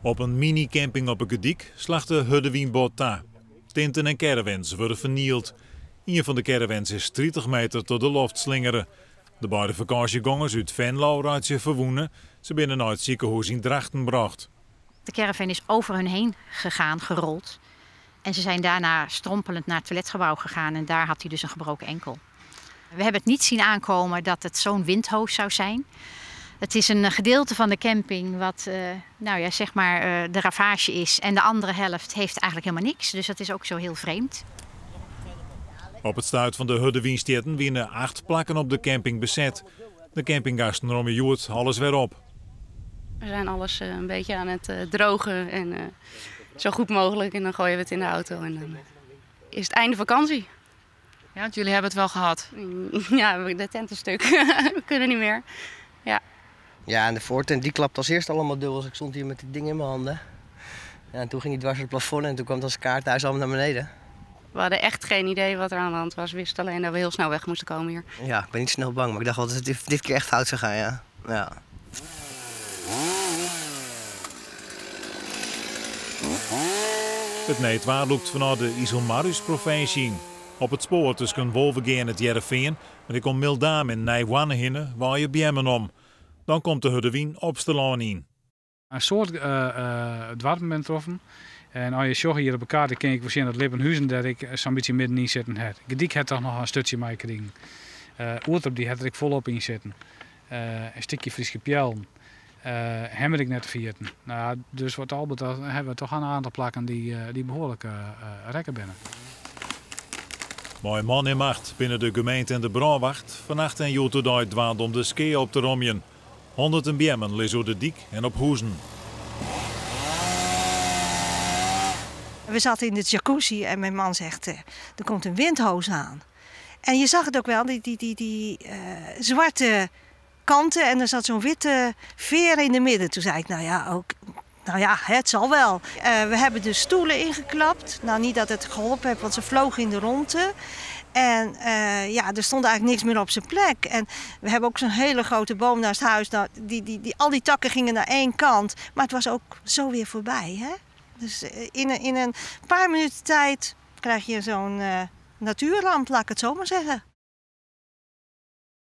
Op in minycamping op 'e Gerdyk slacht de hurde wyn bot ta. Tinten en caravans wurde fernield. Ien fan de caravans is 30 meter troch de loft slingere. De beide fakânsjegongers út Venlo reitsje ferwûne. Se binne nei it sikehûs yn Drachten brocht. De caravan is over hun heen gegaan, gerold. En ze zijn daarna strompelend naar het toiletgebouw gegaan en daar had hij dus een gebroken enkel. We hebben het niet zien aankomen dat het zo'n windhoos zou zijn. Het is een gedeelte van de camping wat nou ja, zeg maar, de ravage is. En de andere helft heeft eigenlijk helemaal niks. Dus dat is ook zo heel vreemd. Op it stuit fan de hurde wynstjitten wiene 8 plakken op de camping beset. De campinggasten romje hjoed alles wer op. We zijn alles een beetje aan het drogen en zo goed mogelijk. En dan gooien we het in de auto en dan is het einde vakantie. Ja, want jullie hebben het wel gehad. Ja, de tent is stuk. We kunnen niet meer. Ja. Ja, en de voortent die klapt als eerst allemaal dubbel. Dus ik stond hier met die ding in mijn handen. Ja, en toen ging hij dwars het plafond en toen kwam het als kaarthuis allemaal naar beneden. We hadden echt geen idee wat er aan de hand was. We wisten alleen dat we heel snel weg moesten komen hier. Ja, ik ben niet snel bang, maar ik dacht wel dat het dit keer echt fout zou gaan, ja. Ja. Het needwaar lûkt fanôf de Iselmarusprovinsje yn. Op it spoar tusken Wolvegea en It Hearrenfean, mar ek om Mildaam en Nijhoarne hinne, waaie beammen om. Dan komt de hurde wyn Opsterlân yn. In soad doarpen binne troffen. En as je sjogge hjir op de kaart, dan kin ik wol sjen dat Lippenhuzen dêr ek sa'n bytsje middenyn sitten hat. Gerdyk hat toch noch in sturtsje meikrigen. Oerterp dy hat der ek folop yn sitten. In stikje Fryske Peallen. Hemrik net te ferjitten. Dus wat al betreft hawwe we toch in oantal plakken dy't behoarlik rekke binne. Mei man en macht binne de gemeente en de brânwacht fannacht en hjoed-de-dei dwaande om de skea op te romjen. Hûnderten beammen lizze oer de dyk en op huzen. We zaten in de jacuzzi en mijn man zegt, er komt een windhoos aan. En je zag het ook wel, die zwarte kanten en er zat zo'n witte veer in de midden. Toen zei ik, nou ja, ook, nou ja, het zal wel. We hebben de stoelen ingeklapt. Nou, niet dat het geholpen heeft, want ze vlogen in de rondte. En er stond eigenlijk niks meer op zijn plek. En we hebben ook zo'n hele grote boom naast huis. Nou, al die takken gingen naar één kant. Maar het was ook zo weer voorbij, hè? Dus in een paar minuten tijd krijg je zo'n natuurramp, laat ik het zo maar zeggen.